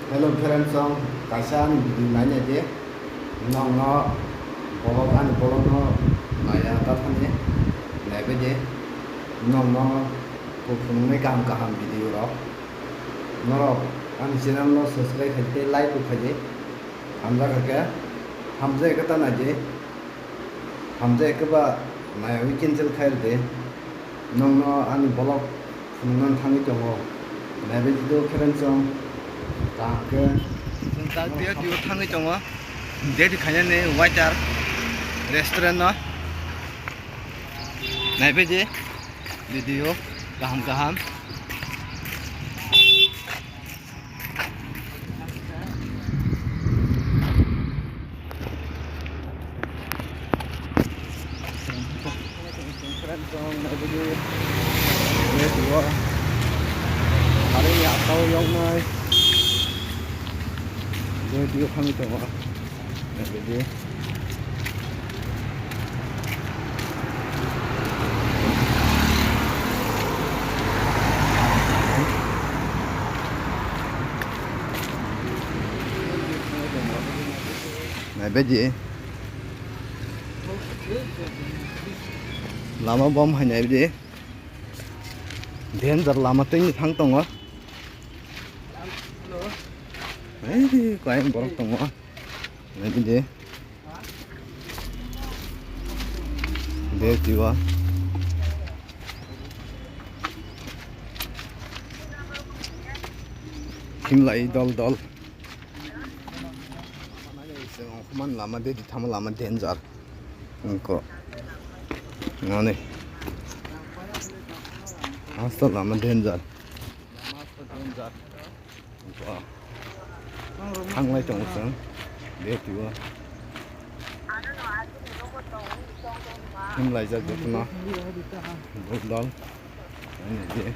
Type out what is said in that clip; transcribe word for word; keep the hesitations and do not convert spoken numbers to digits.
Hello friends, song kaisa ani video nainai di. Nongno vlog, ani vlog no naiya ta thani naibai di. Nongno kuphungnai kaham kaham video rok. Norok ani channel no subscribe khai di, like bo khai di. Hamjak kha khe, hamjak khe ta nai di. Hamjak khe ba naiwi cancel khai rw di. Nongno ani vlog phunukna thangwi tongo. Naiwi video khereng chong. Kaham khe. Chwng tak dia dio thangwi tongo. Date khainani waiter restaurant no. Naiwi di video kaham kaham. Hari ni atau yoknai. Dia dia kami tengok. Naibaidi. Naibaidi. Lama bom hai naibaidi. Danger lama twi thang tongo. Ei, kayang borok tongo. Naibaidi. Betiwa. Himlai dol dol. Chwng ongkhormani lama de, di thangma lama danger. Wngkha. Nani. Hasta lama danger. Lama hasta danger. Wngkha. Thanglai tongo chwng. Betiwa. Himlaijak jotono. Dol dol. Ani je.